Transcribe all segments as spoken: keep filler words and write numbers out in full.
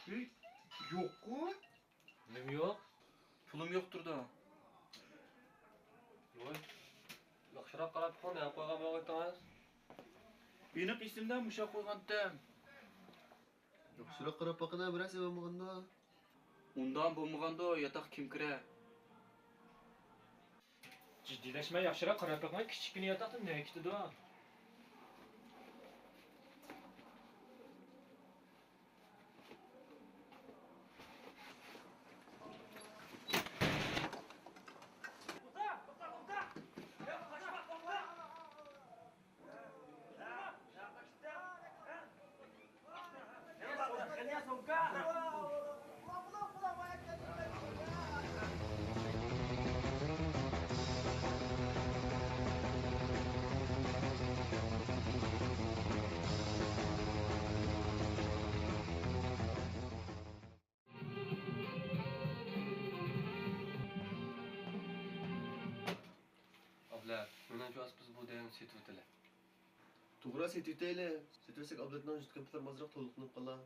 ھېي، يوققۇ؟ نېمە يوق؟ پۇلۇم يوقتۇر-دە. ۋاي، ياخشىراق قاراپ بېقىڭ، نېمە قويغان بولغىيتىڭىز؟ ئېنىق ئېسىمدە مۇشۇ قويغانتىم. ياخشىراق قاراپ باققىنا، بىرەرسى بولمىغاندۇ؟ ئۇنداق بولمىغاندۇ، ياتاق كىم كىرە؟ جىددىيلەشمەي ياخشىراق قاراپ بېقىڭ، كىچىككىنە ياتاقتىن نېمە كېتىدۇ؟ ئابلەت، مېنىڭچە بىز بۇ دەينى سېتىۋېتەيلى. توغرا، سېتىۋېتەيلى. سېتىۋەتسەك ئابلەتنىڭ يۈز كەمپۈتلىرىمۇ ئازراق تولۇقلىنىپ قالار.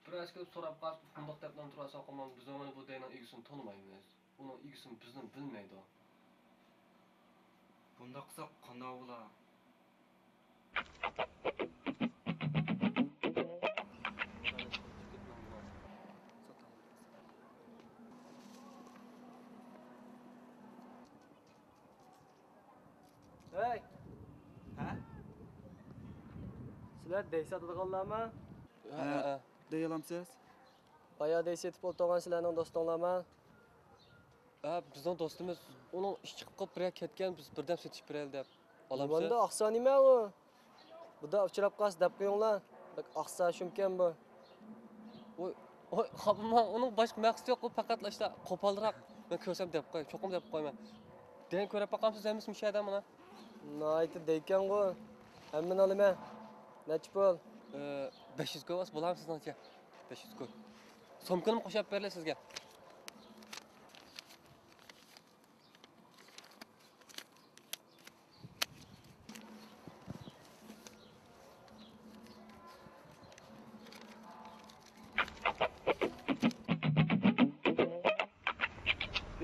بىر ئەسكىرىپ سوراپ قالسا، بۇنداق دەپلا تۇرۇۋالساق، بىز بۇ دەينىڭ ئىگىسىنى تونۇمايمىز. ئۇنىڭ ئىگىسىمۇ بىزنى بىلمەيدۇ. بۇنداق قىلساق قانداق بولا؟ ھەي! ھە؟ سىلەر دەي ساتىدىغانلارمۇ؟ ھە، ھە، ھە. دەي ئالامسىز؟ بايا دەي سېتىپ ئولتۇرغان سىلەرنىڭ دوستۇڭلارمۇ؟ ھە، بىزنىڭ دوستىمىز. ئۇنىڭ ئىشى چىقىپ قېلىپ بىر يەرگە كەتكەن، بىز بىردەم سېتىشىپ بېرەيلى دەپ. ئالامسىز؟ نېمانداق ئاقسا نېمە ئۇ؟ بۇدا ئۇچراپ قالسا دەپ قويۇڭلار. بەك ئاقسا شۇمكەن بۇ. ۋوي، ۋوي، خاپىماڭ، ئۇنىڭ باشقا مەقسىتى يوق، ئۇ پەقەتلا ئىشتا قوپالراق. مەن كۆرسەم دەپ قوي، چوقۇم دەپ قويىمەن. دېگەن كۆرۈپ باقامسىز ھەممىسى مۇشۇ يەردە مانا. ناھايىتى دەيكەنغۇ. ھەممىنى ئالىمەن. نەچچە پۇل؟ ئى، بەش يۈز كوي بولسا بولامدۇ سىزنىڭچە؟ بەش يۈز كوي. سومكىنىمۇ قوشۇپ بېرىلى سىزگە.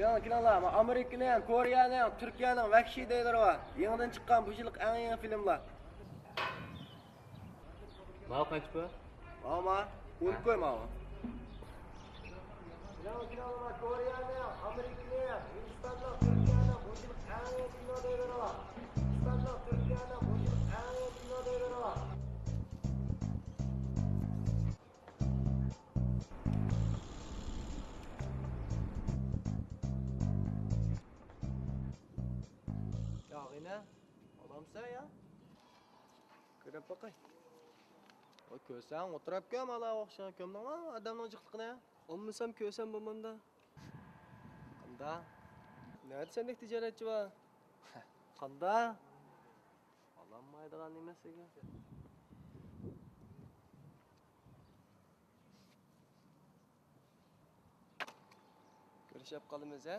يېڭى كىنولار، ئامېرىكىنىڭ، كورېيەنىڭ، تۈركىيەنىڭ ۋەھشىي دەيلىرى بار. يېڭىدىن چىققان بۇ يىلقى ئەڭ يېڭى فىلىملار. ماۋۇ قانچە پۇل؟ ماۋۇ، ماۋۇ. ئون كوي ماۋۇ. يېڭى كىنولار، كورېيەنىڭ، ئامېرىكىنىڭ، ھىندىستاننىڭ، تۈركىيەنىڭ بۇ يىلقى ئەڭ يېڭى كىنو دەيلىرى بار. ھىندىستاننىڭ، تۈركىيەنىڭ بۇ يىلقى ئەڭ يېڭى كىنو دەيلىرى بار. يا غېنى، ئالامسەن يا؟ كۆرۈپ باقاي. ۋاي، كۆرسەڭ ئولتۇرۇپ كۆم، ئالا ئوخشىغان كۆمدۈڭمۇ ئادەمنىڭ جىقلىقىنى؟ ئالمىسام كۆرسەم بولمامدا. قاندا؟ نەدە سەندەك تىجارەتچى بار؟ قاندا؟ ئالالمايدىغان ئەمەس ئىكەن. كۆرۈشۈپ قالىمىز ھە.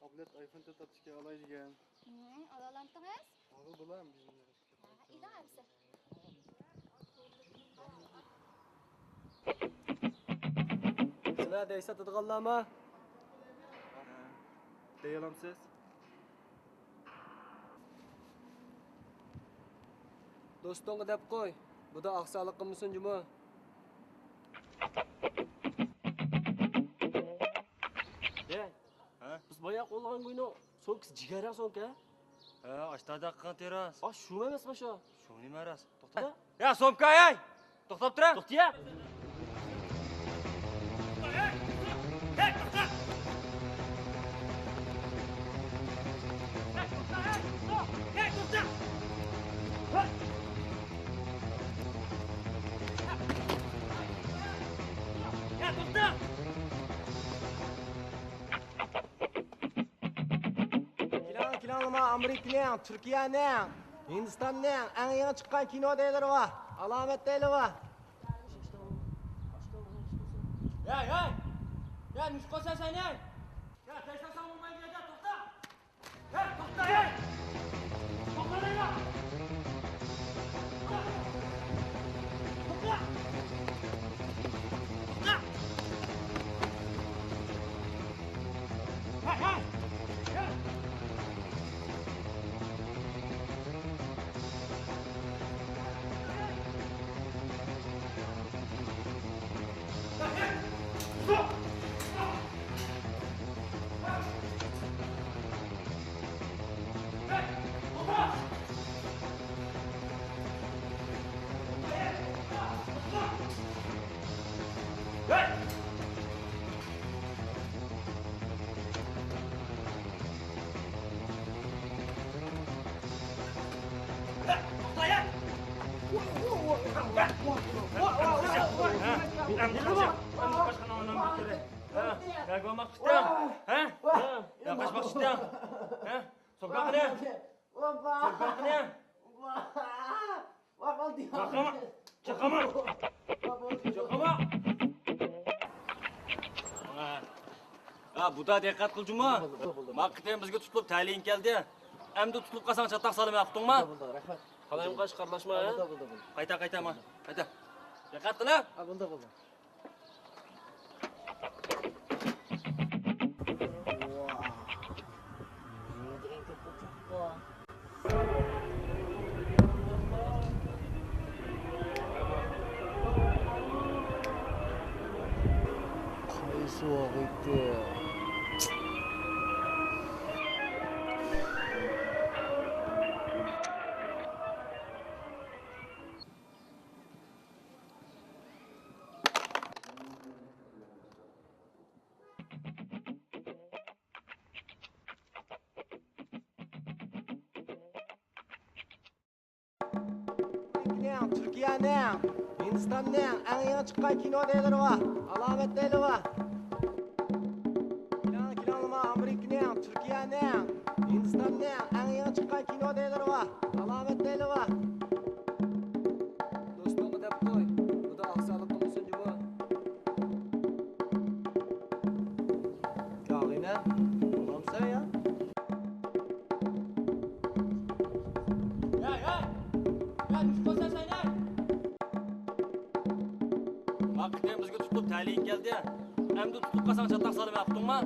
ئابلەت ئايفون تۆت ئاپتىكەن، ئالاي دېگەن. ھە، ئالالامتىڭىز؟ ئالغىلى بولامدۇ؟ ھە، ئېلىڭ ئەمسە. دەي ساتىدىغانلارمۇ؟ دەيالامسىز؟ دوستۇڭغا دەپ قوي. بۇدا ئاقساقلىق قىلمىسۇن جۇمۇ. دەي، ھە؟ بىز بايا قوللىغان گۇينىڭ سومكىسى جىگەررەك سومكا. ھە، ئاشتادا قىلغان تېرەس. ئا، شۇ ئەمەسمۇ شۇ؟ شۇ نېمە راست؟ توختا. يا، سومكا، ئەي! توختاپ تۇرە. توختا يا. كېلىڭ، كېلىڭلىما، ئامېرىكىنىڭ، تۈركىيەنىڭ، ھىندىستاننىڭ ئەڭ يېڭى چىققان كىنو دەيلىرى بار. ئالامەت دەيلى بار. ھەي، ھەي! يا، نېمە قىلسەن سەن، ھەي؟ يا، تەشلەسەڭ بولمايدۇ يەردە، توختا! ھەي، توختا، ھەي! توختا دەيلا! توختا! توختا! يا قاچماقچى ئىكەن. ھە؟ سومكاڭنى. سومكاڭنى. چاقىما. چاقىما. چاقىما. ھە، بۇدا دىققەت قىل جۇمۇ. بولدى، بولدى، بولدى. ما قېتىم بىزگە تۇتۇلۇپ تەلىيىڭ كەلدى. ئەمدى تۇتۇلۇپ قالساڭ چاتاق سالىمەن، ئۇقتۇڭما؟ بولدى، بولدى، رەھمەت. قالايمىقان ئىشقا ئارىلاشما، ھە؟ بولدى، بولدى، بولدى. قايتا، قايتا، ما. قايتا. دىققەت قىل، ھە؟ ھە، بولدى، بولدى. قايسى ۋاقىتتا؟ تۈركىيەنىڭ، ھىندىستاننىڭ ئەڭ يېڭى چىققان كىنو دەيلىرى بار. ئالامەت دەيلى بار. كېلىڭ، كېلىڭلىما، ئامېرىكىنىڭ، تۈركىيەنىڭ، ھىندىستاننىڭ ئەڭ يېڭى چىققان كىنو دەيلىرى بار. ئالامەت دەيلى بار. دوستۇڭغا دەپ قوي، بۇدا ئاقساقلىق قىلمىسۇن جۇمۇ. يا غىنە، بولامسەن يا؟ يا، يا! يا، نېمە قىلسەن سەن، يا؟ ما قېتىم بىزگە تۇتۇلۇپ تەلىيىڭ كەلدى. ئەمدى تۇتۇلۇپ قالساڭ چاتاق سالىمەن، ئۇقتۇڭما؟